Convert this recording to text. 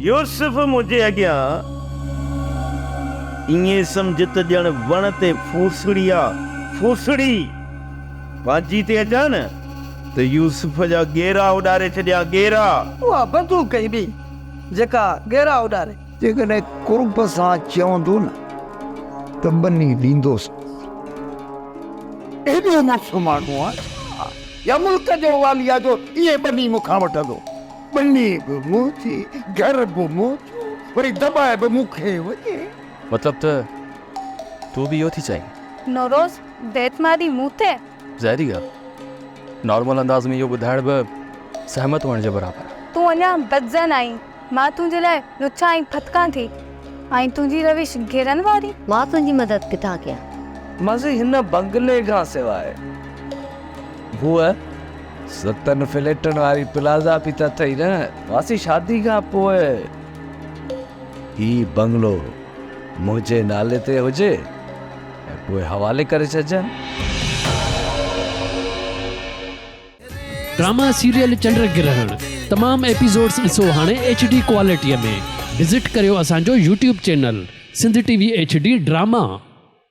يوسف منهنجي اڳيان ائين سمجهه ته ڄڻ وڻ تي ڦوسڙي آ، ڦوسڙي! پنهنجي تي اچان نه ته يوسف جا ڳيرا اڏاري ڇڏيان، ڳيرا! اها بندوق ۽ ٻي جيڪا ڳيرا اڏاري. جيڪڏهن قرب سان چوندو نه ته ٻني ڏيندوسانس. ايڏو مڙس ماڻهو آ ڇا؟ يا ملڪ جو والي آ جو ائين ٻني مون کان وٺندو؟ ٻني به منهنجي، گهر به منهنجو، وري دٻائي به مون کي وڃي. مطلب ته تون به اهو ٿي چاهين؟ نوروز، بيعتمادي مون تي؟ ظاهري ڳالهه، نارمل انداز ۾ اهو ٻڌائڻ به سهمت هئڻ جي برابر آهي. تون اڃا بدظن آهين. مان تنهنجي لاء لڇان ۽ ڦٿڪان ٿي ۽ تنهنجي روش گهرن واري. مان تنهنجي مدد ڪٿان ڪيان؟ ماسي هن بنگلي کان سواء هوء ستن فليٽن واري پلازا به ته اٿئي نه ماسي شادي کان پوء. هي بنگلو منهنجي نالي تي هجي ۽ پوء حوالي ڪري ڇڏجان. ڊراما سيريل چنڊ گرهڻ تمام ايپيسوڊس ڏسو هاڻي ايڇ ڊي ڪوالٽي ۾ وزٽ ڪريو اسان جو YouTube channel Sindh T V H D drama.